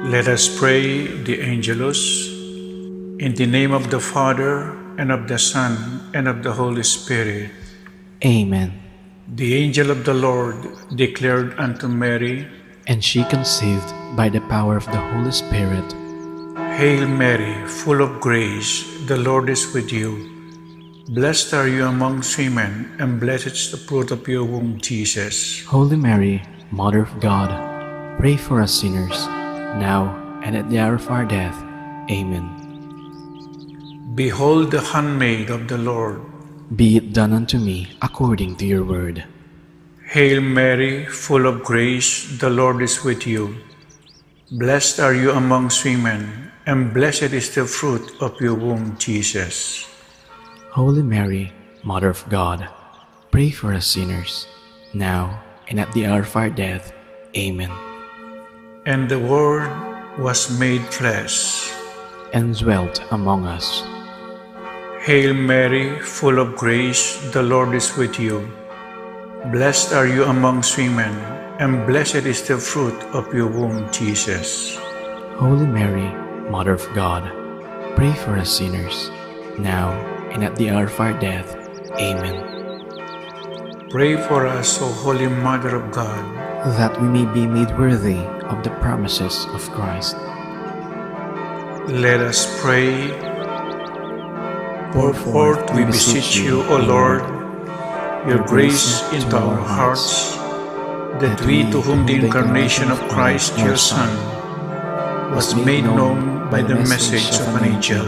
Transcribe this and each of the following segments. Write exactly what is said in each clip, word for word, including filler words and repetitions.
Let us pray the Angelus. In the name of the Father, and of the Son, and of the Holy Spirit. Amen. The angel of the Lord declared unto Mary, and she conceived by the power of the Holy Spirit. Hail Mary, full of grace, the Lord is with you. Blessed are you amongst women, and blessed is the fruit of your womb, Jesus. Holy Mary, Mother of God, pray for us sinners, now and at the hour of our death. Amen. Behold the handmaid of the Lord. Be it done unto me according to your word. Hail Mary, full of grace, the Lord is with you. Blessed are you amongst women, and blessed is the fruit of your womb, Jesus. Holy Mary, Mother of God, pray for us sinners, now and at the hour of our death. Amen. And the Word was made flesh and dwelt among us. Hail Mary, full of grace, the Lord is with you. Blessed are you amongst women, and blessed is the fruit of your womb, Jesus. Holy Mary, Mother of God, pray for us sinners, now and at the hour of our death. Amen. Pray for us, O Holy Mother of God, that we may be made worthy of the promises of Christ. Let us pray. Pour forth, we beseech you, O Lord, your grace into our hearts, that we, to whom the incarnation of Christ, your Son, was made known by the message of an angel,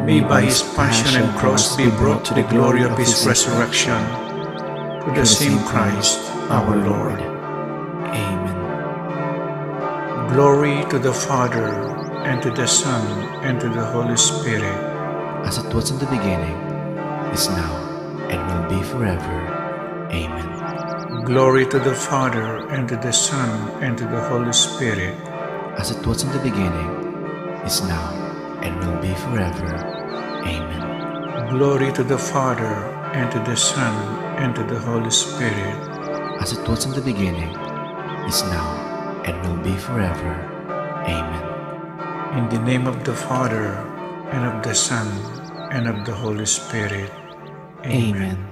may by his passion and cross be brought to the glory of his resurrection, through the same Christ our Lord. Amen. Glory to the Father, and to the Son, and to the Holy Spirit. As it was in the beginning, is now, and will be forever. Amen. Glory to the Father, and to the Son, and to the Holy Spirit. As it was in the beginning, is now, and will be forever. Amen. Glory to the Father, and to the Son, and to the Holy Spirit. As it was in the beginning, is now, and will be forever. Amen. In the name of the Father, and of the Son, and of the Holy Spirit. Amen. Amen.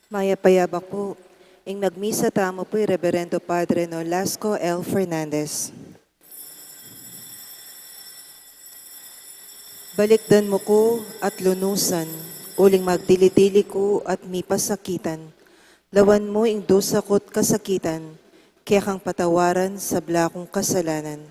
Mayap a yabak pu. Ing magmisa tamu pu i Reverendo Padre Nolasco L. Fernandez. Balikdan mu ku at lunusan, uling magdili-dili ku at mipasakitan. Lawan mu ing dusa ku't kasakitan, kekang patawaran sabla kung kasalanan.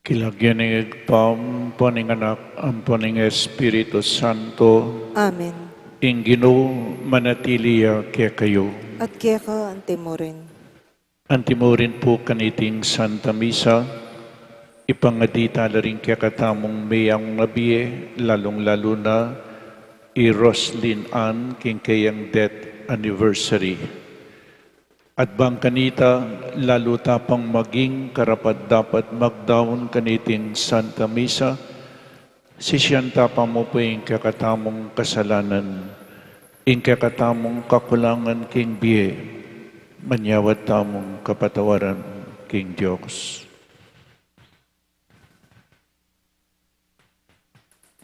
King lagyu ning Ibpa, ampo ning Anak, ampo ning Espiritu Santo. Amen. Ing Ginu manatili ya kekayu. At keka antimurin. Antimurin pu kaniting Santa Misa, ipangadi tala ring kekatamung meang mabie, lalung-lalu na i Roslyn Ann king keyang death anniversary. At bang kanita, lalu ta pang maging karapat-dapat magdaun kaniting Santa Misa, sisian ta pa mu pu ing kekatamung kasalanan, ing kekatamung kakulangan king bie, manyawad tamung kapatawaran king Dios.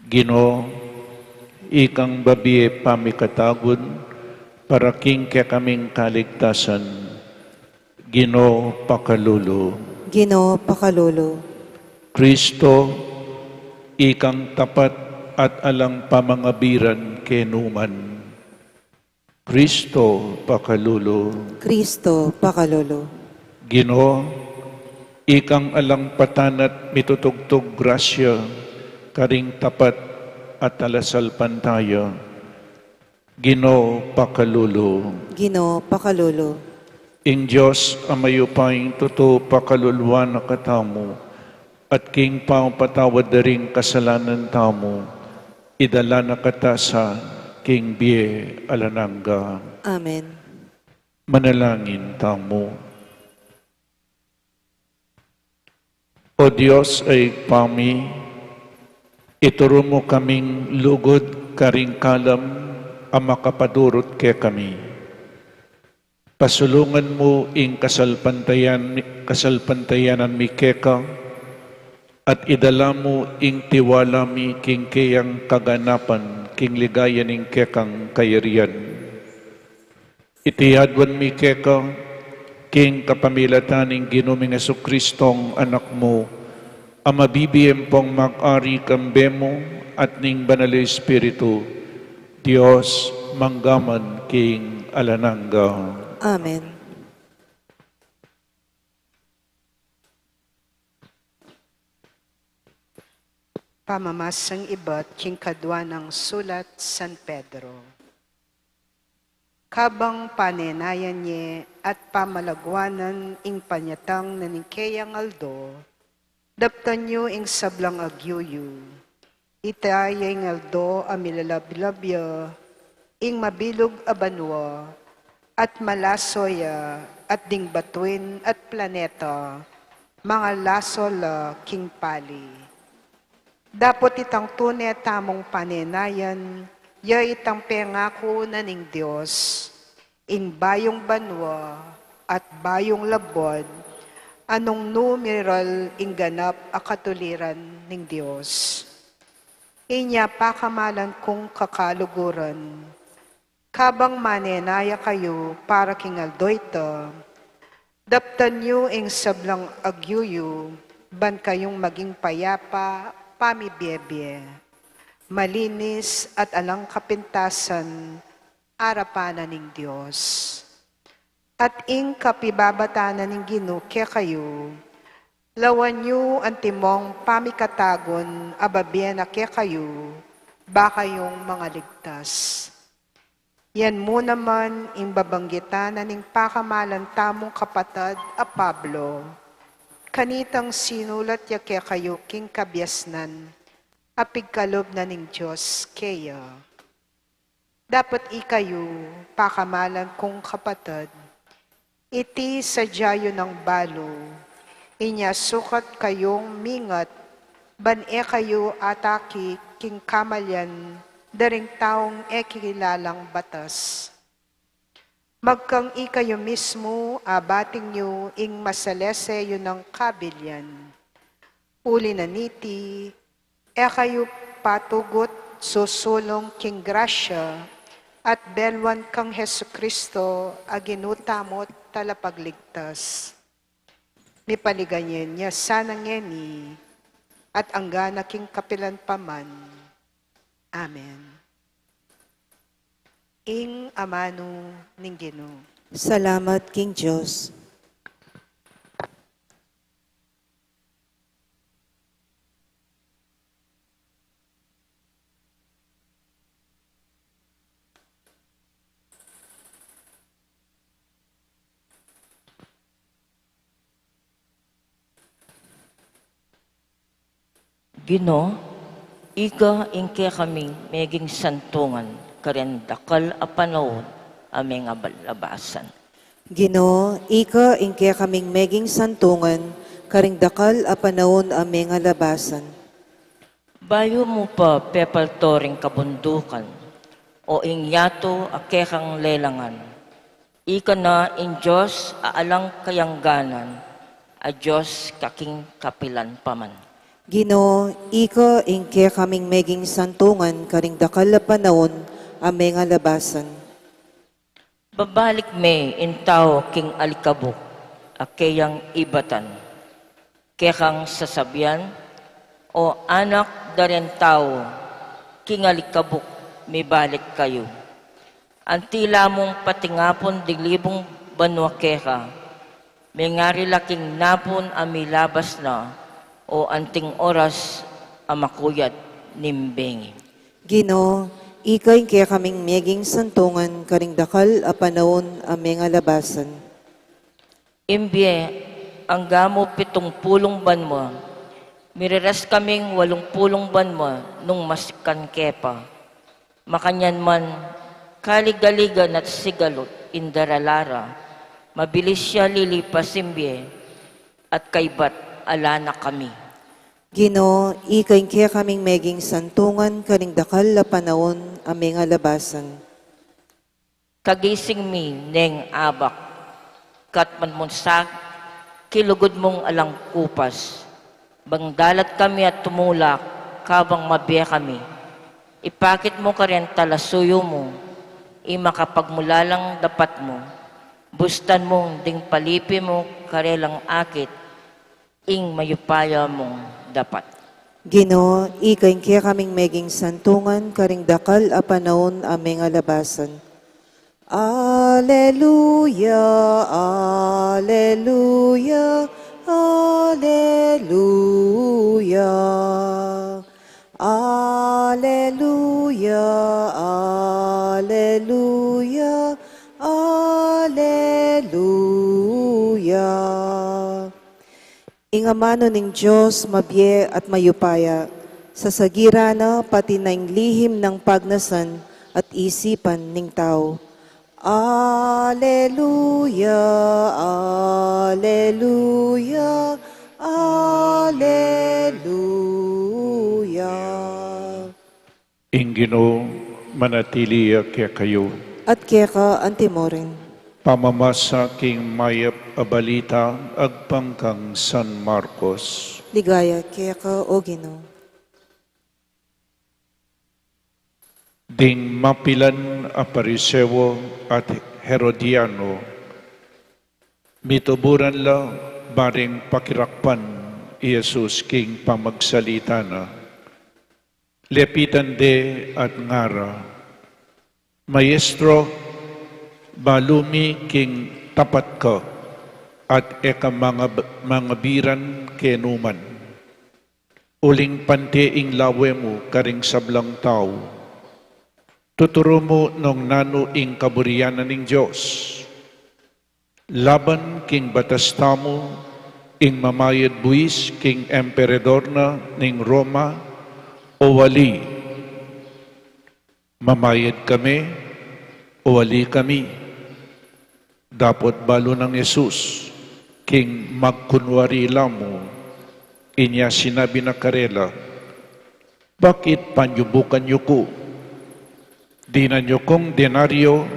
Ginu, ikang babie pamikatagun para king kekaming kaligtasan. Ginu, pakalulu. Ginu, pakalulu. Kristo, ikang tapat at alang pamangabiran kenu man. Kristo, pakalulu. Kristo, pakalulu. Ginu, ikang alang patan at mitutugtug grasya karing tapat at talasalpantaya. Ginu, pakalulu. Ginu, pakalulu. Ing Dios a mayupayang tutu pakaluluan na katamu, at king pamapatawad da ring kasalanan tamu, idala na kata sa king bie alang angga. Amen. Manalangin tamu. O Dios a Ibpa mi, ituru mu kaming lugud karing kalam a makapadurut kekami. Pasulungan mu ing kasalpantayan-, kasalpantayanan mi keka, at idala mu ing tiwala mi king keyang kaganapan king ligaya ning kekang kayarian. Iti aduan mi keka, king kapamilatan ning Ginu ming Jesucristong Anak mu, a mabibie ampong mag-ari kambe mu at ning Banal a Espiritu, Dios, mangga man king alang angga. Amen. Pamamasang ibat king kadua nang sulat San Pedro. Kabang panenayan ye at pamalaguanan ing panyatang na ning keyang aldo, daptan yu ing sablang agyu yu. Ita ya ing aldo a milalablab ya ing mabilug a banua, at malaso ya at ding batuin at planeta, mangalaso la king pali. Dapot itang tune tamung panenayan, ya itang pengaku na ning Dios, ing bayung banua at bayung labuad, a nung nu miral ing ganap a katuliran ning Dios. Inya pakamalan kung kakaluguran, kabang manenaya kayu para king aldo ita, daptan yu ing sablang agyu yu, ban kayung maging payapa pamibiebie, malinis at alang kapintasan arapan na ning Dios. At ing kapibabatan na ning Ginu kekayu, lawan yu antimong pamikatagun a babie na kekayu, ba kayung mangaligtas. Yan mu naman ing babanggitan na ning pakamalan tamung kapatad a Pablo, kanitang sinulat ya kekayu king kabiasnan a pigkalub na ning Dios keya. Dapot ikayu, pakamalan kung kapatad, iti sadya yu nang balu, inya sukat kayung mingat Ban e kayu atake king kamalian da ring taung e kikilalang batas. Magkang ikayu mismu, abating yu ing masalese yu nang kabilian. Uli na niti, e kayu patugut susulung king grasya at belwan kang Jesucristo a Ginu tamu't Talapagligtas. Mipaligayan ya sana ngeni at angga na king kapilan pa man. Amen. Ing amanu ning Ginu. Salamat king Dios. Ginu, ika ing kekaming meging santungan karing dakal a panaun a mengalabasan. Ginu, ika ing kekaming meging santungan karing dakal a panaun a mengalabasan. Bayu mu pa pepalto ring kabundukan, o ing yatu a kekang lelangan, ika na ing Dios a alang kayangganan, a Dios kaking kapilan pa man. Ginu, ika ing kekaming meging santungan karing dakal a panaun a mengalabasan. Babalik me ing tau king alikabuk a keyang ibatan. Kekang sasabian, O anak da ring tau, king alikabuk mibalik kayu. Antila mung patingapun ding libung banua keka, mengari la king napun a milabas na, o anting oras a makuyat ning bengi. Ginu, ika ing kekaming meging santungan karing dakal a panaun a mengalabasan. Ing bie, angga mu pitung pulung banua, mireras kaming walung pulung banua nung masikan ke pa. Makanyan man, kaligaligan at sigalut ing darala ra, mabilis ya lilipas ing bie, at kaybat ala na kami. Ginu, ika ing kekaming meging santungan karing dakal a panaun a mengalabasan. Kagising mi neng abak, katman mung sag, kilugud mung alang kupas, bang dalat kami at tumulak, kabang mabie kami. Ipakit mu kareng talasuyu mu, ing makapagmulalang dapat mu, bustan mung ding palipi mu karelang akit, ing mayupaya mung dapat. Ginu, ika ing kekaming meging santungan karing dakal a panaun a mengalabasan. Aleluya, aleluya, aleluya. Aleluya, aleluya, aleluya. Ing amanu ning Dios mabie at mayupaya, sasagiran na pati na ing lihim nang pagnasan at isipan ning tau. Aleluya, aleluya, aleluya. Ing Ginu manatili ya kekayu. At keka anti mu rin. Pamamasa king mayap a balita agpang kang San Marcos. Ligaya keka, O Ginu. Ding mapilan a Pariseo at Herodiano, mituburan la baring pakirakpan i Jesus king pamagsalita na. Lepitan de at ngara, Maestro, balu mi king tapat ka at e ka mangab-, mangabiran kenu man. Uling pante ing lawe mu karing sablang tau. Tuturu mu nung nanu ing kaburian na ning Dios. Laban king batas tamu, ing mamayad buis king emperador na ning Roma, o ali? Mamayad kami, o ali kami? Dapot balu nang Jesus, king magkunwari la mu, Inya sinabi na karela, "Bakit panyubukan yu ku? Dinan yu kung denaryo,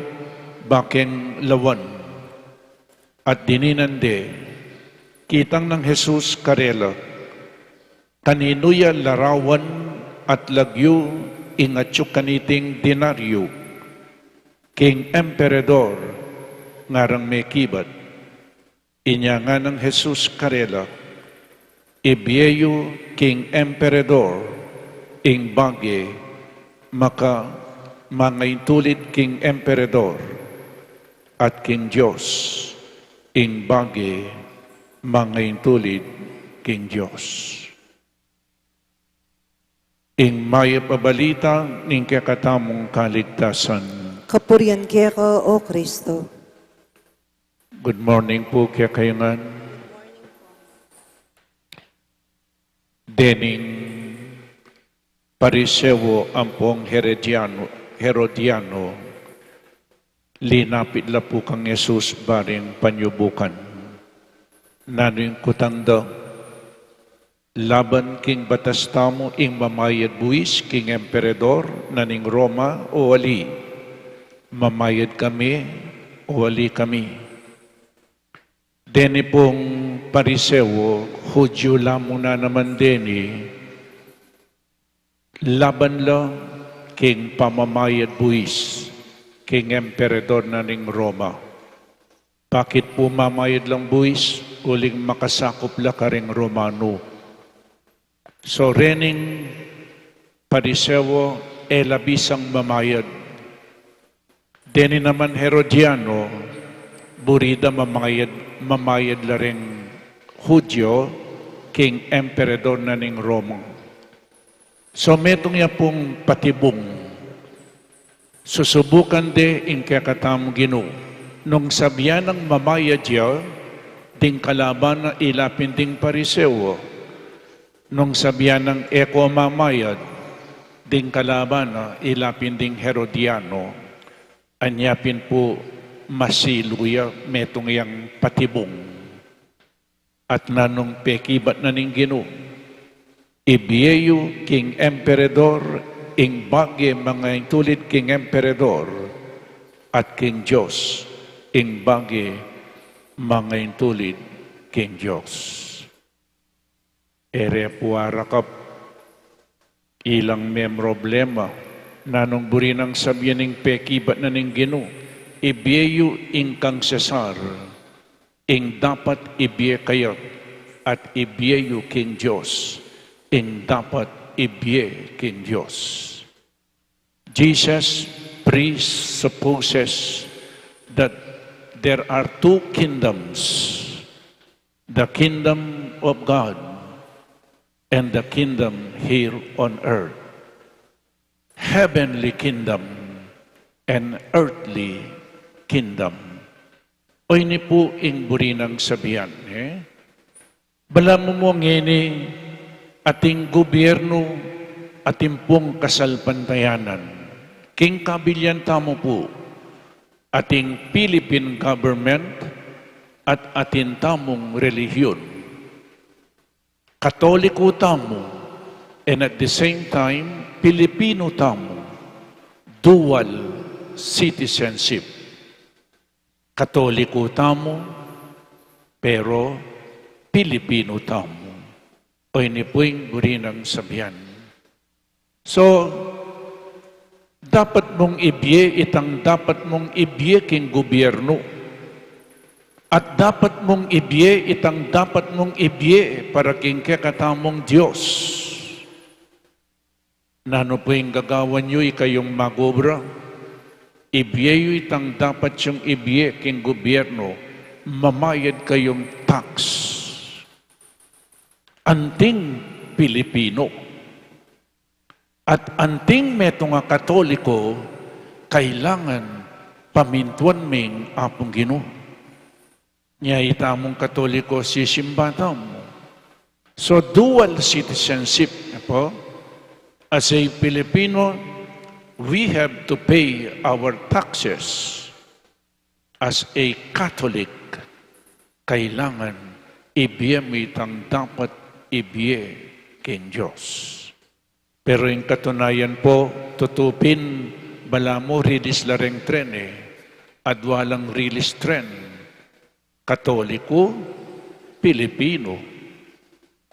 bakeng lawan." At dininan de. Kitang nang Jesus karela, "Kaninu ya larawan at lagyu ing atyu kaniting denaryo?" "King emperador," ngarang mekibat. Inya nganang Jesus karela, "Ibie yu king emperador ing bage maka mangaintulid king emperador, at king Dios ing bage mangaintulid king Dios." Ing mayap a balita ning kekatamung kaligtasan. Kapurian keka, O Kristo. Good morning pu kekayu ngan. Dening Pariseo ampong Herodiano, Herodiano, linapit la pu kang Jesus baring panyubukan. Nanu ing kutang da? "Laban king batas tamu ing mamayad buis king emperador na ning Roma o ali? Mamayad kami o ali kami?" Deni pung Pariseo, Hudyu la mu na naman deni, laban la king pamamayad buis king emperador na ning Roma. Bakit pu mamayad lang buis? Uling makasakup la karing Romanu. So, rening Pariseo, e la bisang mamayad. Deni naman Herodiano, buri da mamayad, mamayad la ring Hudyo king emperador na ning Roma. So, metung ya pung patibung. Susubukan de ing kekatamung Ginu. Nung sabian nang mamayad ya, ding kalaban na ila pin ding Pariseo. Nung sabian nang e ko mamayad, ding kalaban na ila pin ding Herodiano. Anya pin pu masilu ya, metung yang patibung. At nanung pekibat na ning Ginu? Ibie yu king emperador ing bage mangaintulid king emperador, at king Dios ing bage mangaintulid king Dios. E re pu arakap ilang memroblema. Nanung buri nang sabian ning pekibat na ning Ginu? Ibie yu ing kang Cesar ing dapat ibie kaya, at ibie yu king Dios ing dapat ibie king Dios. Jesus presupposes that there are two kingdoms, the kingdom of God and the kingdom here on earth. Heavenly kingdom and earthly kingdom. O ini pu ing buri nang sabian, e? Balamu mu ngeni, atin gubiernu, atin pung kasalpantayanan. King kabilian tamu pu, atin Philippine government, at atin tamung relihiyon. Katoliko tamu, and at the same time, Pilipino tamu. Dual citizenship. Katoliko tamu, pero Pilipino tamu. O ini pu ing buri nang sabian. So, dapat mung ibie itang dapat mung ibie king gubiernu. At dapat mung ibie itang dapat mung ibie para king kekatamung Dios. Nanu pu ing gagawan yu, ikayung magobra? Ibie yu itang dapat yung ibie king gubiernu, mamayad kayung tax. Anting Pilipino at anting metung a Katoliko, kailangan pamintuan ming Apung Ginu. Nya itamung Katoliko, sisimba tamu. So, dual citizenship, e pu? As a Filipino, we have to pay our taxes. As a Catholic, kailangan ibie mu itang dapat ibie king Dios. Pero ing katunayan pu, tutu pin, balamu rilis la reng tren e, adwa lang rilis tren, Katoliko, Pilipino.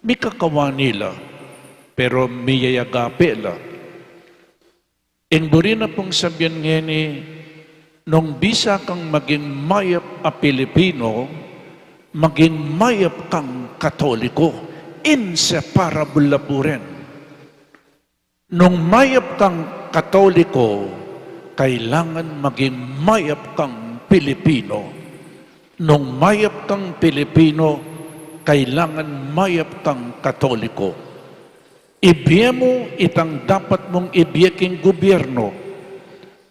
Mikakawani la, pero miyayagape la. Ing buri na pung sabian ngeni, nung bisa kang maging mayap a Pilipino, maging mayap kang Katoliko. Inseparable la pu rin. Nung mayap kang Katoliko, kailangan maging mayap kang Pilipino. Nung mayap kang Pilipino, kailangan mayap kang Katoliko. Ibie mu itang dapat mung ibie king gobyerno,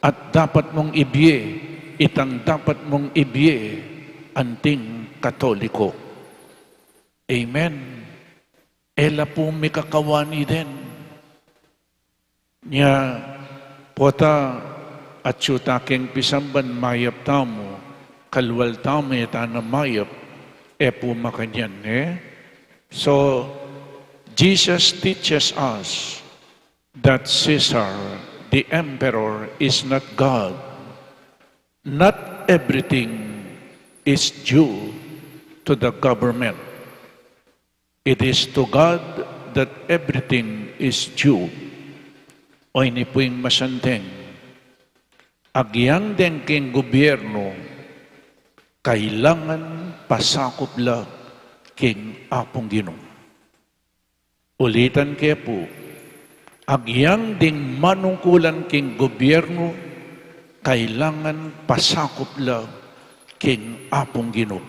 at dapat mung ibie itang dapat mung ibie anting Katoliko. Amen. E la pu mikakawani den. Nya, pota atyu ta keng pisamban mayap tamu, kalwal tamu e ta na mayap, e pu makanyan, e? So, Jesus teaches us that Caesar, the emperor, is not God. Not everything is due to the government. It is to God that everything is due. O ini pu ing masanting. Agyang deng king gobyerno, kailangan pasakup la king Apung Ginu. Ulitan ke pu, agyang ding manungkulan king gobyerno, kailangan pasakup la king Apung Ginu.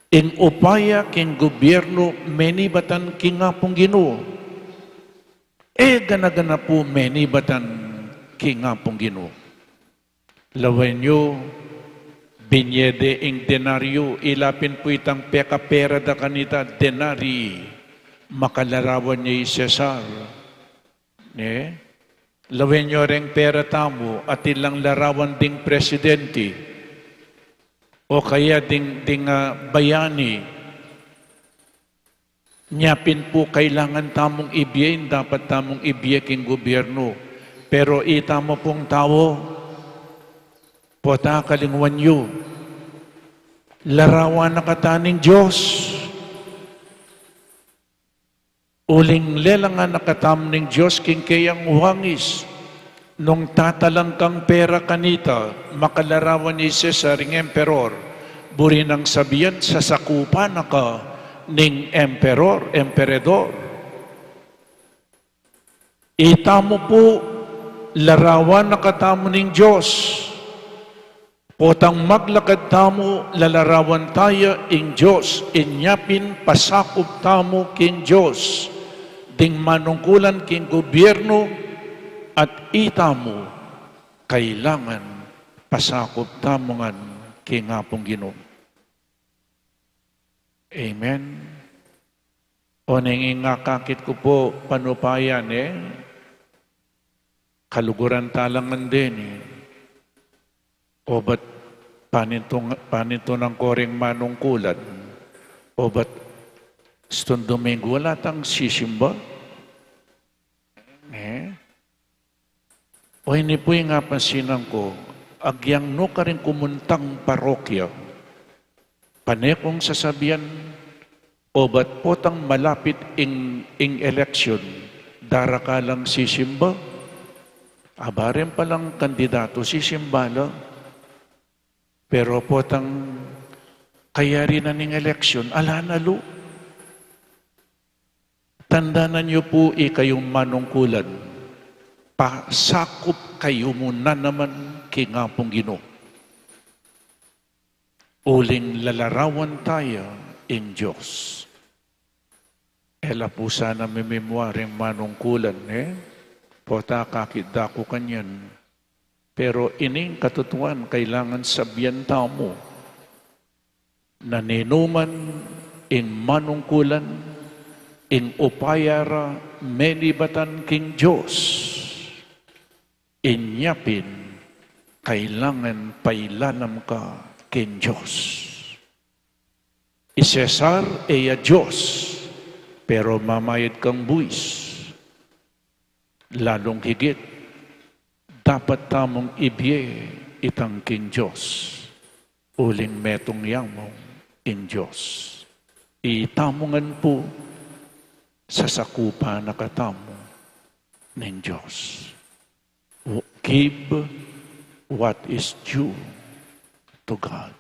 Ing upaya king gobyerno menibatan king Apung Ginu. E gana-gana pu menibatan king Apung Ginu. Lawen yu, binye de ing denaryo, ila pin pu itang pekapera da kanita, denarii, makalarawan ya i Cesar. Ne? Lawen yu reng pera tamu, atin lang larawan ding presidente, o kaya ding, ding, ah, bayani. Nya pin pu kailangan tamung ibie ing dapat tamung ibie king gobyerno. Pero itamu pung tau, pota kalingwan yu, larawan na kata ning Dios. Uling lelangan na katamu ning Dios king keyang wangis. Nung tatalan kang pera kanita, makalarawan i Cesar, ing emperor, buri nang sabian, sasakupan na ka ning emperor, emperador. Itamu pu, larawan na katamu ning Dios. Potang maglakad tamu, lalarawan taya ing Dios, inya pin pasakup tamu king Dios. Ding manungkulan king gobyerno, at itamu, kailangan pasakup tamu ngan king Apung Ginu. Amen. Oneng ing akakit ku pu panupayan e, kaluguran ta la ngan deni. Obat panintung-, panintunan ko ring manungkulan. Obat stung Domingo ala tang sisimba. E? O ini pu ing apansinan ku, agyang nu karing kumuntang parokya, pane kung sasabian, obat potang malapit ing, ing eleksyon, daraka lang sisimba, aba rin palang kandidato sisimba la, pero potang kayari na ning eleksyon, ala na lu. Tandanan yu pu ikayung manungkulan, pasakup kayu mu na naman king Apung Ginu. Uling lalarawan taya ing Dios. E la pu sana mimimwaring manungkulan, e? Pota akakit da ku kanyan. Pero ining katutuan kailangan sabian tamu. Naninuman ing manungkulan, ing upaya ra menibatan king Dios, inya pin kailangan pailalam ka king Dios. I Cesar e ya Dios, Pero mamayad kang buwis, lalung higit, dapat tamung ibie itang king Dios, uling metung ya mu ing Dios. Itamu ngan pu, sasakupan na katamu ning Dios. Give what is due to God.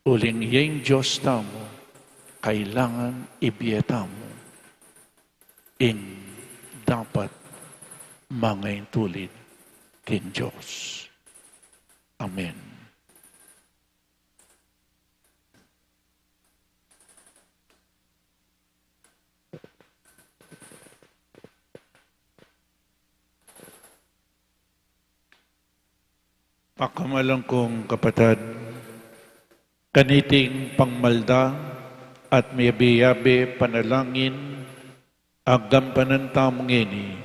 Uling ya ing Dios tamu, kailangan ibie tamu ing dapat mangaintulid king Dios. Amen. Pakamalan kung kapatad, kaniting pangmalda at miyabe-yabe panalangin, agampanan tamu ngeni,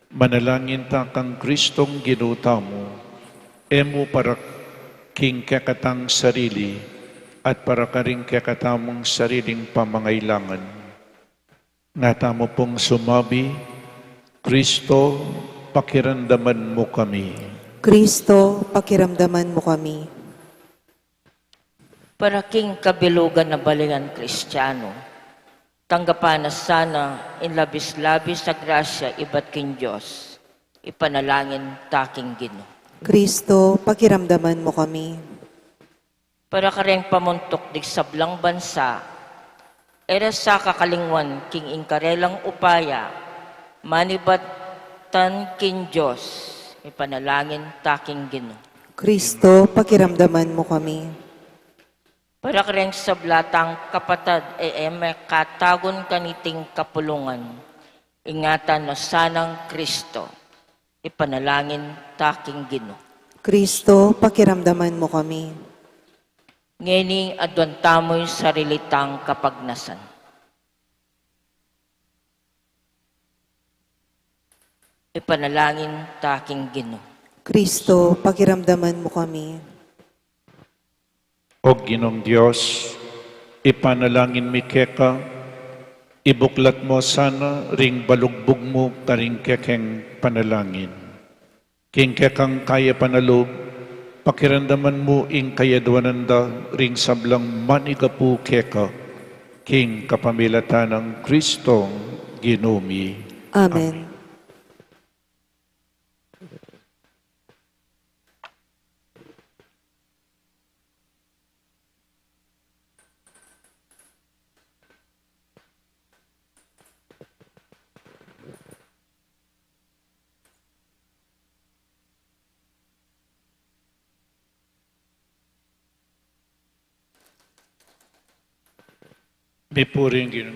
manalangin ta kang Kristong Ginu tamu, e mu para king kekatang sarili at para karing kekatamung sariling pamangailangan. Nga tamu pung sumabi, Kristo, pakiramdaman mu kami. Kristo, pakiramdaman mu kami. Para king kabilugan na balilan Kristiyanu, tanggapan na sana ing labis-labis a grasya ibat king Dios, ipanalangin ta king Ginu. Kristo, pakiramdaman mu kami. Para kareng pamuntuk ding sablang bansa, e ra sa kakalingwan king ing karelang upaya, manibatan king Dios, ipanalangin ta king Ginu. Kristo, pakiramdaman mu kami. Para kareng sabla tang kapatad, e, e mekatagun kaniting kapulungan, ingatan na sanang Kristo, ipanalangin ta king Ginu. Kristo, pakiramdaman mu kami. Ngeni aduan tamu ing sarili tang kapagnasan, ipanalangin ta king Ginu. Kristo, pakiramdaman mu kami. O Ginung Dios, ipanalangin mi keka, ibuklat mu sana ring balugbug mu karing kekeng panalangin. King kekang kayapan a lub, pakiramdaman mu ing kayaduanan da ring sablang manigapu keka, king kapamilatan nang Kristong Ginu mi. Amen. Amen. Mipuri ing Ginu.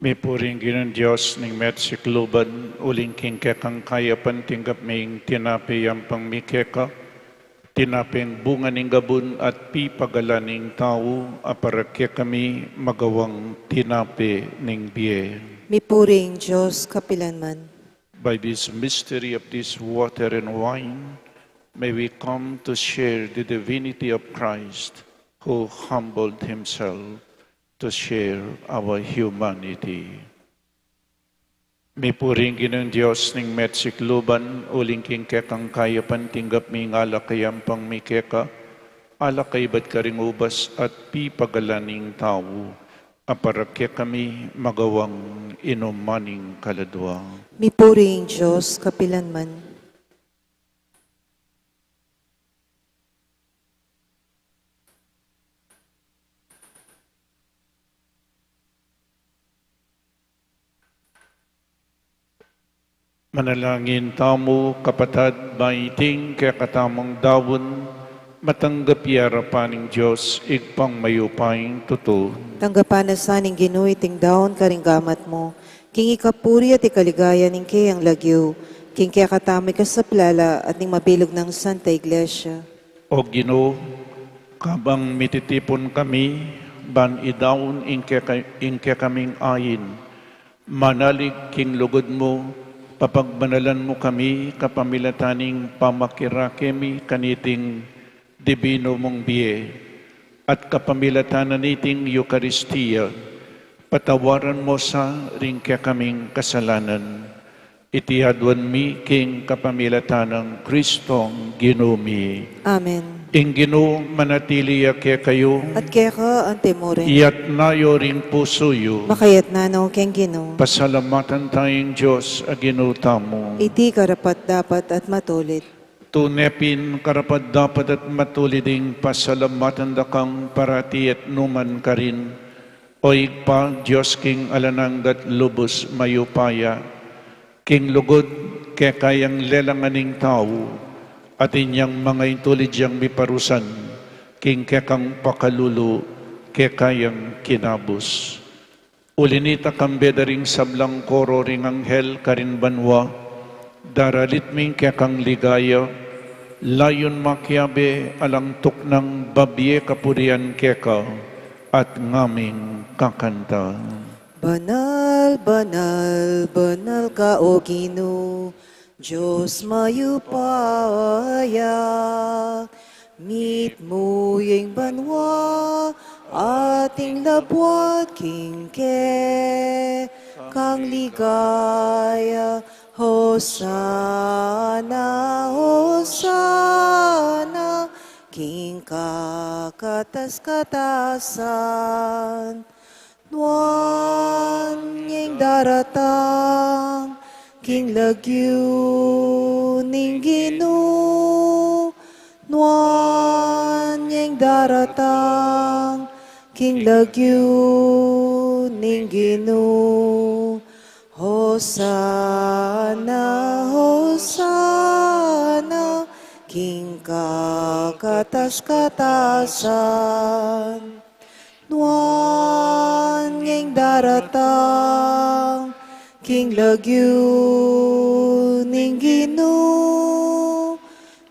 Mipuri ing Ginung Dios ning metung sikluban, uling king kekang kayapan tinggap mi ing tinape yampang mi keka, tinapeng bunga ning gabun at pipagalan ning tau, a para kekami magawang tinape ning bie. Mipuri ing Dios kapilanman. By this mystery of this water and wine, may we come to share the divinity of Christ, who humbled himself to share our humanity. Mipuri ing Ginung Dios ning mesikluban, uling king kekang kayapan tinggap mi ing alak a yampang mi keka, alak a ibat karing ubas at pipagalan ning tau, a para kekami magawang inuman ning kaladua. Mipuri ing Dios kapilanman. Manalangin tamu, kapatad, ba iting kekatamung daun, matanggap ya king arapan ning Dios, Ibpang mayupayang tutu. Tanggapan na sa ning Ginu iting daun karing gamat mu, king ikapuri at ikaligaya ning keyang lagyu, king kekatamung ikasaplala at ning mabilug nang Santa Iglesia. O Ginu, kabang mititipun kami, ban idaun ing keka-, ing kekaming ain, manalig king lugud mu, papagbanalan mu kami, kapamilatan ning pamakirake mi kaniting dibinu mung bie, at kapamilatan na niting Eukaristia, patawaran mu sa ring kekaming kasalanan. Iti aduan mi king kapamilatan nang Kristong Ginu mi. Amen. Ing Ginu manatili ya kekayu. At keka antimurin. Iyatas yu ring pusu yu. Makayatas na no king Ginu. Pasalamatan taya ing Dios a Ginu tamu. Iti karapat-dapat at matulid. Tune pin karapat-dapat at matulid ing pasalamatan da kang parati at nukarin man, O Ibpa, Dios king alang angga at lubus mayupaya. King lugud, keka yang lelangan ing tau, at inyang manga intulid yang miparusan, king kekang pakalulu, keka yang kinabus. Uli nita, kambe da ring sablang koro ring anghel karin banua, daralit mi ing kekang ligaya, layun makiabe alang tuknang babie kapurian keka, at ngaming kakanta. Banal, banal, banal ka, O Ginu, Dios mayupaya, mitmu ya ing banua, at ing labuad king kekang ligaya. Hosana, Hosana, king kakatas-katasan. Nuan ya ing daratang king lagyu ning Ginu. Nuan ya ing daratang king lagyu ning Ginu. Hosana, Hosana, king kakatas-katasan. Nuan ya ing daratang king lagyu ning Ginu.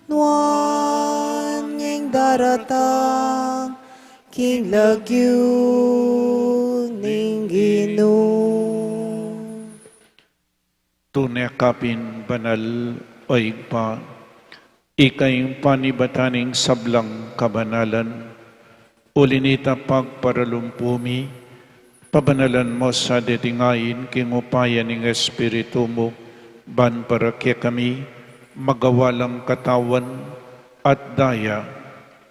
Nuan ya ing daratang king lagyu ning Ginu. Tune ka pin banal, O Ibpa, ika ing panibatan ning sablang kabanalan. Uli nita, pagparalumpu mi, pabanalan mu sa deting ain king upaya ning Espiritu mu, ban para kekami magawa lang katawan at daya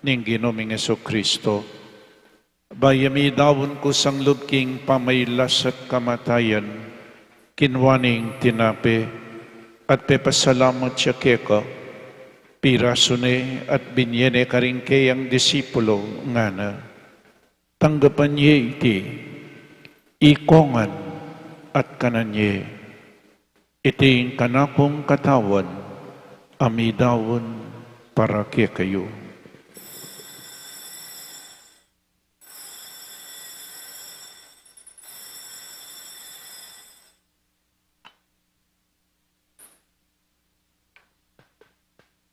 ning Ginu ming Jesucristo. Bayu mi daun kusang lub king pamailas at kamatayan, kinua neng tinape, at pepasalamat ya keka, pirasu ne at binie ne karing keyang disipulo, ngana: Tanggapan ye iti, ikong ngan, at kanan ye. Iti ing kanakung katawan, a midaun para kekayu.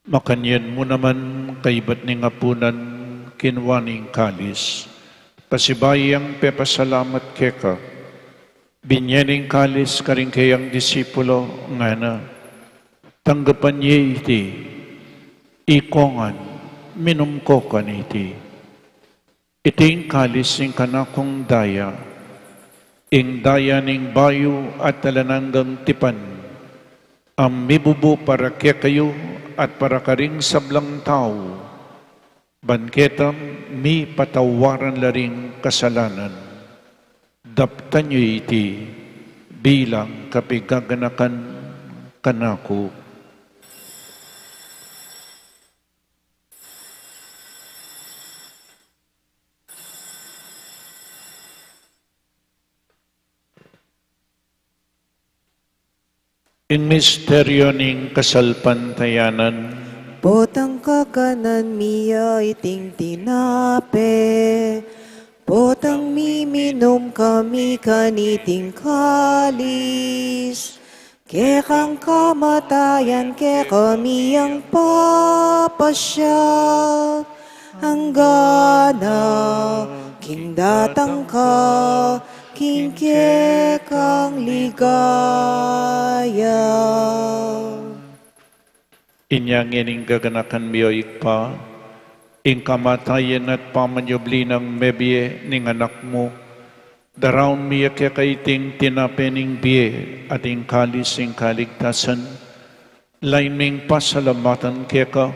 Makanyan mu naman, kaibat ning apunan, kinua ne ing kalis, pasibayu yang pepasalamat keka, binie ne ing kalis karing keyang disipulo, ngana: Tanggapan ye iti, ikong ngan, minum ko kaniti. Iti ing kalis ning kanakung daya, Ing daya ning bayu at alang anggang tipan, a mibubu para kekayu at para karing sablang tau, ban keta mipatawaran la ring kasalanan. Daptan yu iti bilang kapigaganakan kanaku. Ing misteryo ning kasalpantayanan. Potang kakanan mi ya iting tinape, potang miminum kami kaniting kalis, kekang kamatayan kekami yang papasiag, anggana king datang ka king kekang ligaya. Inya ngening gaganakan mi, o Ibpa, ing kamatayan at pamanyubli nang mebie ning Anak mu, daraun mi ya keka iting tinape ning bie at ing kalis ning kaligtasan, lain ming pasalamatan keka,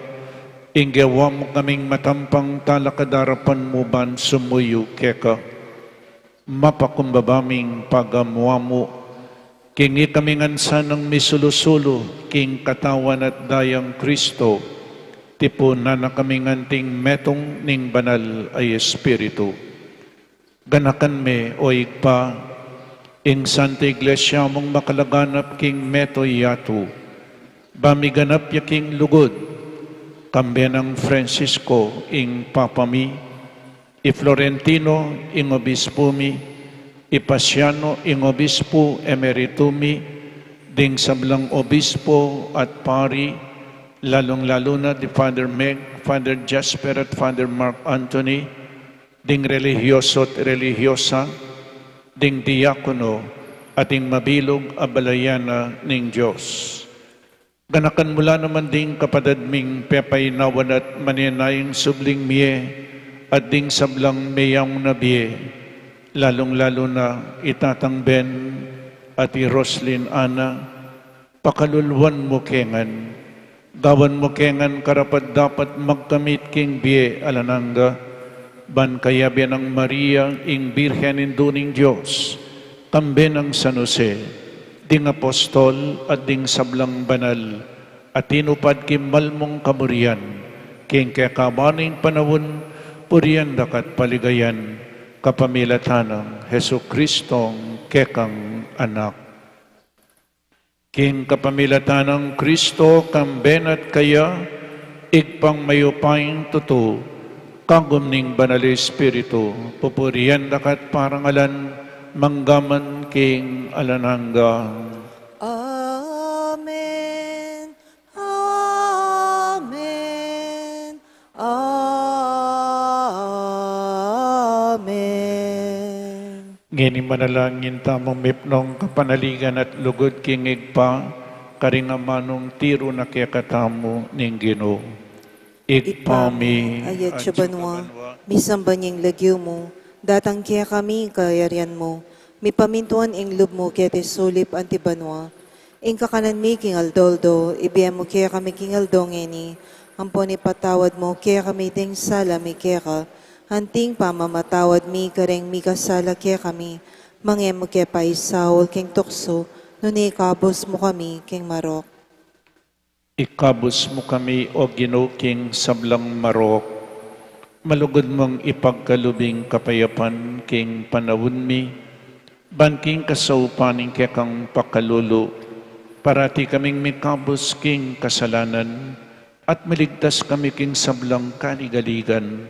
ing gewa mu kaming matampang talakad king arapan mu ban sumuyu keka. Mapakumbaba ming pagamu-amu, king ikami ngan sanang misulu-sulu king katawan at dayang Kristo, tipunan na kami ngan anting metung ning Banal a Espiritu. Ganakan me, o Ibpa, ing Santa Iglesia mung makalaganap king mabilug a yatu, ba miganap ya king lugud, kambe nang Francisco ing Papa mi, i Florentino ing Obispu mi, i Pasiano ing Obispu Emeritu mi, ding sablang obispo at pari, lalung-lalu na di Father Meg, Father Jasper at Father Mark Anthony, ding relihiyoso at relihiyosa, ding diakono, at ding mabilug a balayan na ning Dios. Ganakan mu la naman ding kapatad ming pepainawan at manenayang subling mie, at ding sablang meyaun na bie, lalung-lalu na i Tatang Ben at i Roslyn Ana, pakaluluan mu ke ngan, gawan mu ke ngan karapat-dapat magkamit king bie alang angga, ban kayabe nang Maria, ing Birhen Indu ning Dios, kambe nang San Jose, ding apostol at ding sablang banal a tinupad king malmung kaburian, king kekaban ning panaun, purian da ka at paligayan, kapamilatan nang Jesucristong kekang Anak. King kapamilatan nang Kristo, kambe na at kaya, Ibpang mayupayang tutu, kagum ning Banal a Espiritu, pupurian da ka at parangalan, mangga man king alang angga. Amen. Amen. Amen. Ngeni manalangin tamu mipnong kapanaligan at lugud king Ibpa, karing amanung tiru na kekatamu ning Ginu. Ibpa mi, atsu ka banua, misamban ya ing lagyu mu, datang kekami ing kayarian mu, mipamintuan ing lub mu keti sulip anti banua. Ing kakanan mi king aldo-aldo, ibie mu kekami king aldo ngeni, ampon ipatawad mu kekami ding sala mi keka, anting pamamatawad mi kareng mikasala kekami, manga e mu ke paisaul king tuksu, nune ikabus mu kami king marok. Ikabus mu kami, O Ginu, king sablang marok. Malugud mung ipagkalub ing kapayapan king panaun mi, ban king kasaupan ning kekang pakalulu, parati kaming mikabus king kasalanan, at maligtas kami king sablang kaligaligan.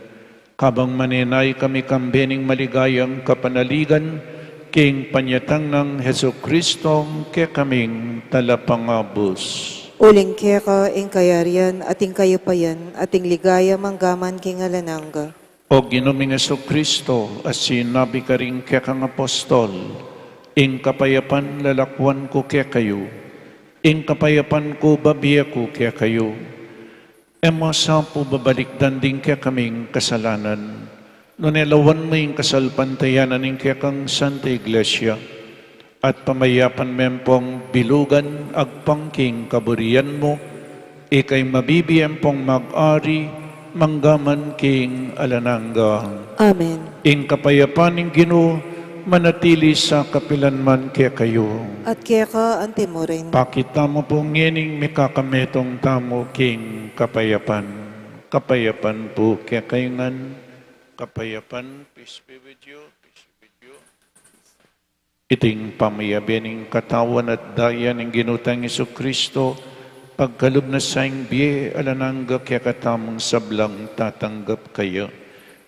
Kabang manenaya kami kambe ning maligayang kapanaligan, king panyatang nang Jesucristo, kekaming Talapangabus. Uling keka ing kayarian, at ing kayupayan, at ing ligaya, mangga man king alang angga. O Ginu ming Jesucristo, a sinabi karing kekang apostol, ing kapayapan lalakwan ku kekayu, ing kapayapan ku babie ku kekayu. E mu sa pu babalikdan ding kekaming kasalanan, Nune lawan mu ing kasalpantayanan ning kekang Santa Iglesia, at pamayapan me pong bilugan agpang king kaburian mu, ika ing mabibie ampong mag-ari, mangga man king alang angga. Amen. Ing kapayapan ning Ginu, manatili sa kapilan man kekayu. At keka anti mu rin. Pakit tamu pu ngening mikakametung tamu king kapayapan. Kapayapan pu kekayu ngan, kapayapan, peace be with you, peace be with you. Iting pamiyabe ning katawan at daya ning Ginu tang Jesucristo, pagkalub na sa ing bie alang angga kekatamung sablang tatanggap kaya.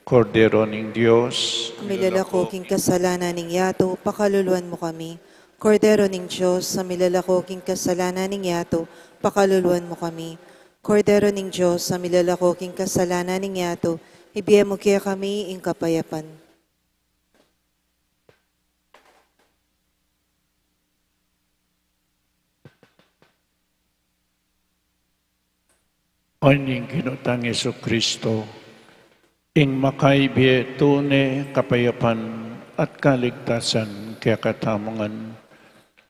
Kordero ning Dios, a milalako king kasalanan ning yatu, pakaluluan mu kami. Kordero ning Dios, a milalako king kasalanan ning yatu, pakaluluan mu kami. Kordero ning Dios, a milalako king kasalanan ning yatu, ibie mu kekami ing kapayapan. O ning Ginu tang Jesucristo, ing makaibie tune kapayapan at kaligtasan kekatamu ngan,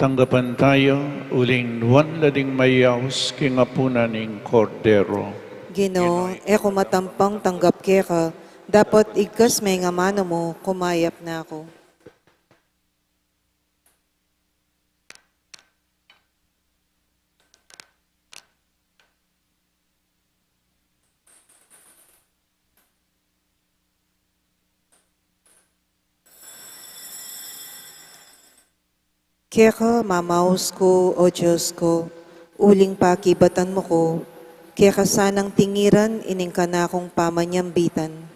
tanggapan taya uling nuan la ding mayaus king apunan ning Kordero. Ginu, e ku matampang tanggap keka, dapot igkas me ing amanu mu, kumayap na ku. Keka mamaus ku, O Dios ku, uling pakibatan mu ku, keka sanang tingiran ining kanakung pamanyambitan.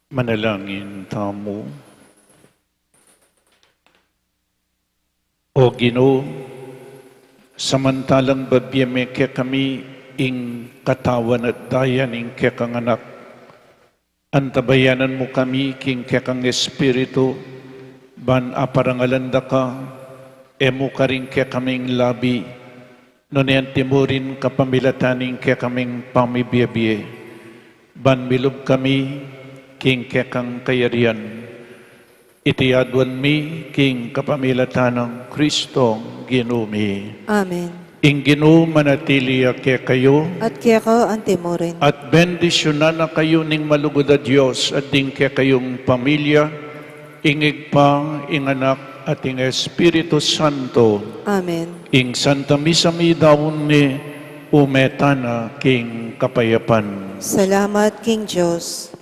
Manalangin tamu. O Ginu, samantalang babie me kekami ing katawan at daya ning kekang Anak. Antabayanan mu kami king kekang Espiritu, ban aparangalan da ka, e mu karin kekaming labi, nune anti mu rin kapamilatan ning kekaming pamibie-bie, ban milub kami king kekang kayarian. Iti aduan mi king kapamilatan nang Kristong Ginu mi. Amen. Ing Ginu manatili ya kekayu. At keka anti mu rin. At bendisyunan na kayu ning malugud a Dios, at ding kekayung pamilya, ing Ibpa, ing Anak, at ing Espiritu Santo. Amen. Ing Santa Misa midaun ne, ume tana king kapayapan. Salamat king Dios.